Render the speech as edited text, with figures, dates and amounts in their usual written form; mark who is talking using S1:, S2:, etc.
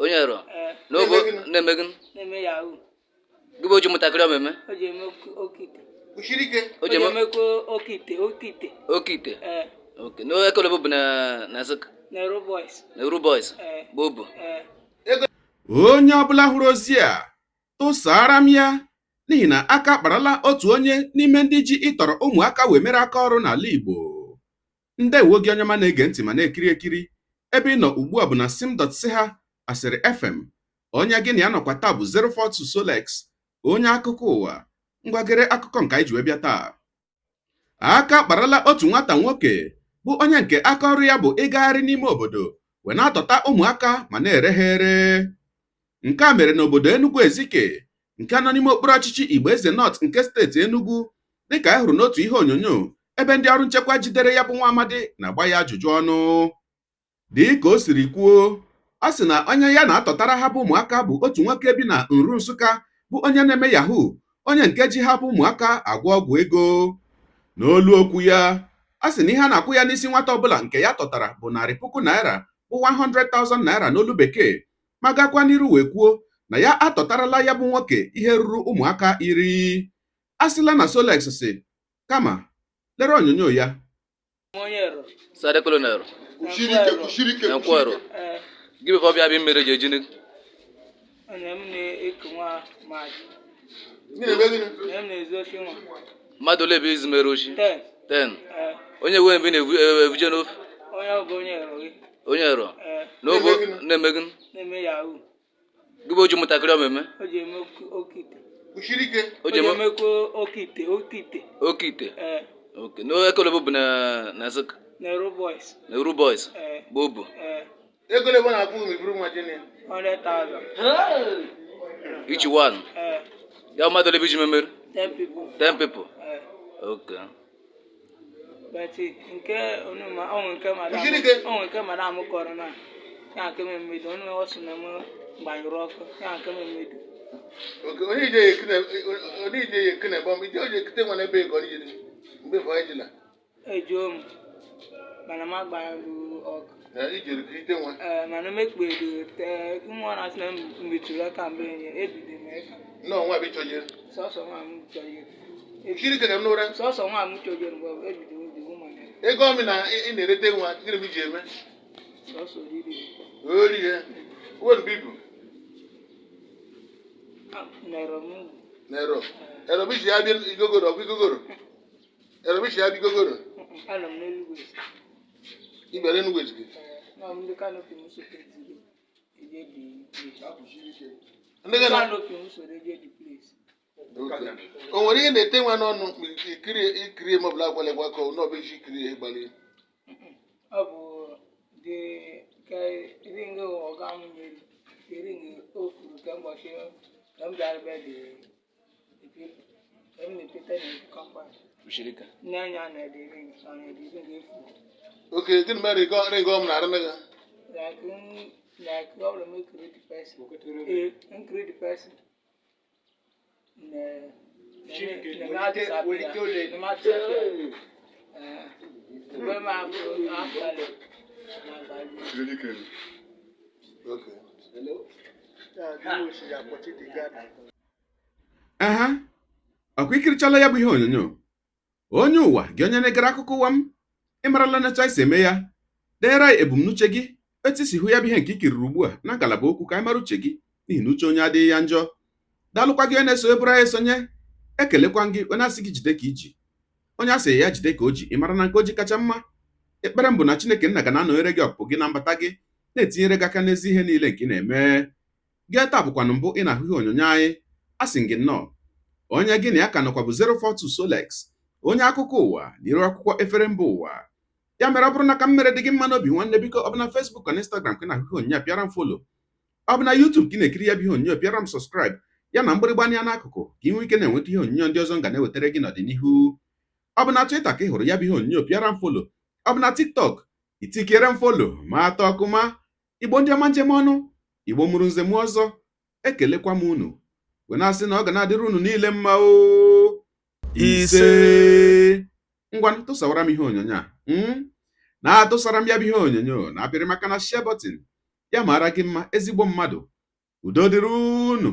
S1: Onye ero.
S2: Ee.
S1: N'obo
S3: Na-eme gịnị?
S1: na-eme gịnị?
S2: Na-eme yahoo.
S1: Gị bụ oji ụmụntakịrị ọmeme?
S2: O ji eme oke ite.
S3: Kwụsiri ike.
S1: O
S2: O
S1: ji
S2: ji
S1: eme
S2: emekwa oke ite, oke ite.
S1: Oke ite.
S2: Ee.
S1: Okay. Na ekele bụ na na Nsụka.
S2: Na Eru Boys.
S1: Na Eru Boys.
S2: Ee.
S1: Bụ obu.
S2: Ee.
S3: Ego
S4: Onye ọbụla hụrụ ozi a, tụsara m ya, n'ihi na aka akparala otu onye n'ime ndị ji ịtọrọ ụmụaka wee mere aka ọrụ n'ala Igbo. Ndewo gị onye ọma na-ege ntị ma na-ekiri ekiri. Ebe ị nọ ugbu a bụ na sim.si ha Asịrị FM. Onye gị na ya nọkwa taa bụ 042 Solex, onye akụkọ ụwa. Ngwa gere akụkọ nke anyị ji wee bịa taa. Aka akparala otu nwata nwoke bụ onye nke aka ọrụ ya bụ ịgagharị n'ime obodo wee na-atọta ụmụaka ma na-ere ha ere. Nke a mere n'obodo Enugu Ezike nke nọ n'ime okpuru ọchịchị Igbo-Eze North nke steeti Enugu, dịka a hụrụ n'otu ihe onyonyo ebe ndị ọrụ nchekwa jidere ya bụ nwa amadi na-agba ya ajụjụ ọnụ. Dịka o siri kwuo, ọ sị na onye ya na-atọtara ha bụ ụmụaka bụ otu nwoke bi na Nru Nsụka bụ onye na-eme yahoo, onye nke ji ha bụ ụmụaka agwọ ọgwụ ego. N'olu okwu ya, ọ sị na ihe a na-akwụ ya n'isi nwata ọbụla nke ya tọtara bụ ₦100,000, bụ 100,000 naira n'olu bekee, ma gakwa n'iru wee kwuo na ya atọtarala ya bụ nwoke ihe ruru ụmụaka 10. A sịla na Solex sị, kama lere onyonyo ya.
S1: Sadekolo na ero.
S3: Kwụsiri ike, kwụsiri ike.
S1: Na nkwụ ero.
S2: Ee.
S1: Gị bụ ọbịa bụ mmiri ji ejini.
S2: Onye m na-eku nwa mmadụ.
S3: Na-eme gịnị?
S2: Onye m na-ezu oshi nwa.
S1: Mmadụ ole bụ izu mere oshi?
S2: 10.
S1: 10.
S2: Ee.
S1: Onye nwe mbe na-evuje n'ofe?
S2: Onye ọ bụ onye ero gị.
S1: Onye ero.
S2: Ee.
S1: N'obo
S3: Na-eme gịnị?
S1: na-eme gịnị?
S2: Na-eme yahoo.
S1: Gị bụ oji ụmụntakịrị ọmeme?
S2: O ji eme oke ite.
S3: Kwụsiri ike.
S1: O
S2: O
S1: ji
S2: ji
S1: eme
S2: emekwa oke ite, oke ite.
S1: Oke ite.
S2: Ee.
S1: Okay. Na ekele bụ na na Nsụka.
S2: Na Eru Boys.
S1: Na Eru Boys.
S2: Ee.
S1: Bụ obu.
S2: Ee.
S3: Ego ole na-akwụ ma iburu nwa jene?
S2: 100,000.
S1: Each one.
S2: Ee.
S1: Ya mmadụ ole bụ iji memere?
S2: 10 people.
S1: 10 people.
S2: Ee.
S1: Okay.
S2: But nke onu ma ọ nwere nke madam
S3: Kwụsiri ike.
S2: ọ nwere nke madam kọrọ na ya nke m emedo onu ọ sị na m gbanyụrụ ọkụ ya nke m emedo.
S3: Okay, onye ije ya ekene, onye ije ya ekene bọm, ije oje ekete nwa n'ebe ego onye ije mgbe fọ ejila.
S2: Ejuo m mana m agbanyụrụ ọkụ.
S3: Na ije ekete nwa.
S2: Ee, mana m ekpedo tee nwa na asị na m metụrụ aka mgbe enye ebido m aka.
S3: Nọ nwa bụ ịchọje.
S2: Sọsọ nwa m chọjere.
S3: Kwụsiri ike ka m n'ụra.
S2: Sọsọ nwa m chọjere mgbe ebido m dị ụmụ ya.
S3: Ego ọmị na ị na-erete nwa, gịnị bụ iji eme?
S2: Sọsọ oriri.
S3: Ori ya. Uwe bibu.
S2: Nọrọ m.
S3: Na ero. Ero bụ iji ya bịa igogoro, ọkwa igogoro. Ero bụ iji ya bịa igogoro.
S2: Anọ m n'Enugu.
S3: Ị bịara Enugu Ezike.
S2: Ee, nọ m ndị canopy m sote ziri eje dị place.
S3: Ndị gana.
S2: Canopy m soro eje dị place.
S3: O nwere ihe na-ete nwa n'ọnụ ma ikiri ikiri ma ọbụla agwala gwa ka ọ bụ iji ikiri ihe gbalị.
S2: Ọ bụ dị ka ring ọga m nyere, the ring o furu ka ụbọchị ka m bịara be dị people ka m na-epete na compound.
S1: Kwụsiri ike.
S2: Nne anya na the ring ọ na the ring efu.
S3: Okay, gịnị mere ring ọ m na-arụ gị?
S2: Like m like ọ bụrụ m ekiri the person. Ee, m kiri the person. Na na na disappear. Na disappear. Ee, mgbe m afọ afọ na value.
S3: Okay.
S4: Aha, ọkwa ikirichala ya bụ ihe onyonyo. Onye ụwa gị, onye na-egere akụkọ ụwa m, ị marala na etu anyị si eme ya. Deere anyị ebumnuche gị, etu isi hụ ya bụ ihe nke i kiriri ugbu a na ngalaba okwu, ka anyị mara uche gị, n'ihi na uche onye adịghị ya njọ. Daalụkwa gị onye na-eso eburu anyị esonye. Ekelekwa gị onye asị gị jide ka iji, onye asị ya jide ka o ji. Ị mara na nke o ji kacha mma. Ekpere m bụ na Chineke nna ga na-anọnyere gị ọpụpụ gị na mbata gị, na-etinyere gị aka n'ezi ihe niile nke ị na-eme gị. Taa bụkwanụ mbụ ị na-ahụ ihe onyonyo anyị, a sị gị nnọọ. Onye gị na ya ka nọkwa bụ 042 Solex, onye akụkọ ụwa n'iru akwụkwọ efere mba ụwa. Ya mere, ọ bụrụ na ka m mere dị gị mma n'obi, nwanne, biko, ọ bụ na Facebook na Instagram ka ị na-ahụ ihe onyonyo a, pịara m follow. Ọ bụ na YouTube ka ị na-ekiri ya bụ ihe onyonyo, pịara m subscribe ya na mgbịrịgba anya n'akụkụ, ka ị nwee ike na-enweta ihe onyonyo ndị ọzọ m ga na-ewetara gị n'ọdịnihu. Ọ bụ na Twitter ka ị hụrụ ya bụ ihe onyonyo, pịara m follow. Ọ bụ na TikTok, itikere m follow ma atọ ọkụma. Igbo ndị ọma, njem ọnụ Igbo mụrụ nze m ọzọ, ekelekwa m unu wee na-asị na ọ ga na-adịrị unu niile mma o. Ise. Ngwa, tụsawara m ihe onyonyo a, na-atụsara m ya bụ ihe onyonyo na apịrị maka na share button. Ya mara gị mma, ezigbo mmadụ. Udo dịrị unu.